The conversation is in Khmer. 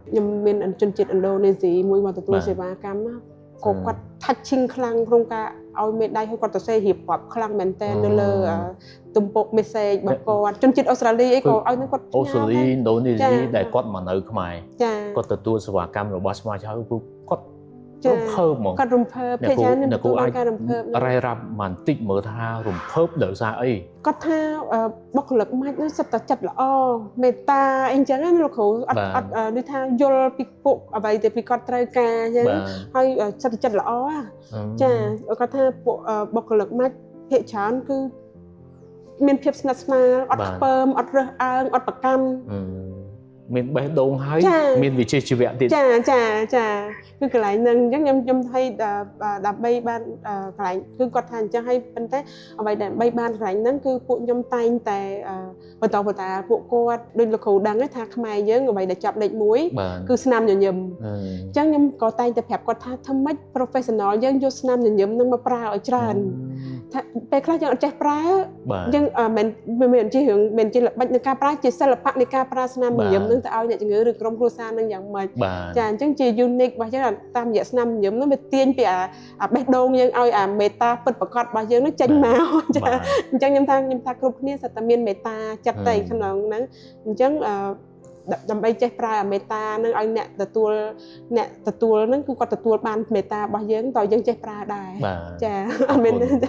ខ្ញុំមានជនជាតិឥណ្ឌូនេស៊ីមួយមកទទួល បាទ សេវាកម្មណាក៏គាត់ touching ខ្លាំងក្នុងការឲ្យមេដៃឲ្យគាត់ទៅសេរៀបរាប់ខ្លាំងមែនតើនៅលើទំព័រ message របស់គាត់ជនជាតិអូស្ត្រាលីអីក៏ឲ្យនឹងគាត់ អូស្ត្រាលីឥណ្ឌូនេ ចា ស៊ីដែលគាត់មកនៅខ្មែរ ចា គាត់ទទួលសេវាកម្មរបស់ Smile ហើយគឺគាត់ ចា រំភើបហ្មង គាត់រំភើប អ្នកគ្រូ ភាគច្រើនខ្ញុំ អ្នកគ្រូអាច ទទួលបានការរំភើបណា រ៉េរាប់បន្តិចមើលថារំភើបដោយសារអី គាត់ថាបុគ្គលិកម៉ាច់នោះសិតតែចិត្តល្អមេត្តាអីចឹងណាលោកគ្រូអត់ បាទ អត់ដូចថាយល់ពីពួកអ្វីទៅពីគាត់ត្រូវការអញ្ចឹង បាទ ហើយសិតតែចិត្តល្អហ៎ចាគាត់ថាពួកបុគ្គលិកម៉ាច់ភាគច្រើនគឺមានភាពស្និទ្ធស្នាលអត់ បាទ ខ្ពើមអត់រើសអើងអត់ប្រកម្ម អឺមានបេះដូងហើយ ចា មានវិជ្ជាជីវៈទៀត ចាចាចាគឺកន្លែងហ្នឹងអញ្ចឹងខ្ញុំខ្ញុំឲ្យដើម្បីបានកន្លែងគឺគាត់ថាអញ្ចឹងហើយប៉ុន្តែអ្វីដែលដើម្បីបានកន្លែងហ្នឹងគឺពួកខ្ញុំតែងតែបន្តបន្តពួកគាត់ដូចលោកគ្រូដឹងថាខ្មែរយើងអ្វីដែលចាប់លេខ1 បាទ គឺស្នាមញញឹម អឺ អញ្ចឹងខ្ញុំក៏តែងតែប្រាប់គាត់ថាធ្វើម៉េច professional យើងយកស្នាមញញឹមហ្នឹងមកប្រើឲ្យច្រើនថាពេលខ្លះយើងអត់ចេះប្រើ បាទ យើងមិនមិនមែនជារឿងមិនជាល្បិចនៃការប្រើជាសិល្បៈនៃការប្រើស្នាមញញឹម បាទ ហ្នឹងទៅឲ្យអ្នកជំងឺឬក្រុមគ្រួសារហ្នឹងយ៉ាងម៉េច បាទ ចាអញ្ចឹងជា unique របស់យើងតាមរយៈស្នាមញញឹមហ្នឹងវាទាញពីអាបេះដូងយើងឲ្យអាមេត្តាពិតប្រាកដរបស់យើងហ្នឹងចេញមកចា បាទ អញ្ចឹងខ្ញុំថាគ្រប់គ្នាសុទ្ធតែមានមេត្តាចិត្តតែ ហឹម ក្នុងហ្នឹងអញ្ចឹងដើម្បីចេះប្រើអាមេត្តាហ្នឹងឲ្យអ្នកទទួលអ្នកទទួលហ្នឹងគឺគាត់ទទួលបានមេត្តារបស់យើងតើយើងចេះប្រើដែរ បាទ ចាអត់មាន អរគុណ។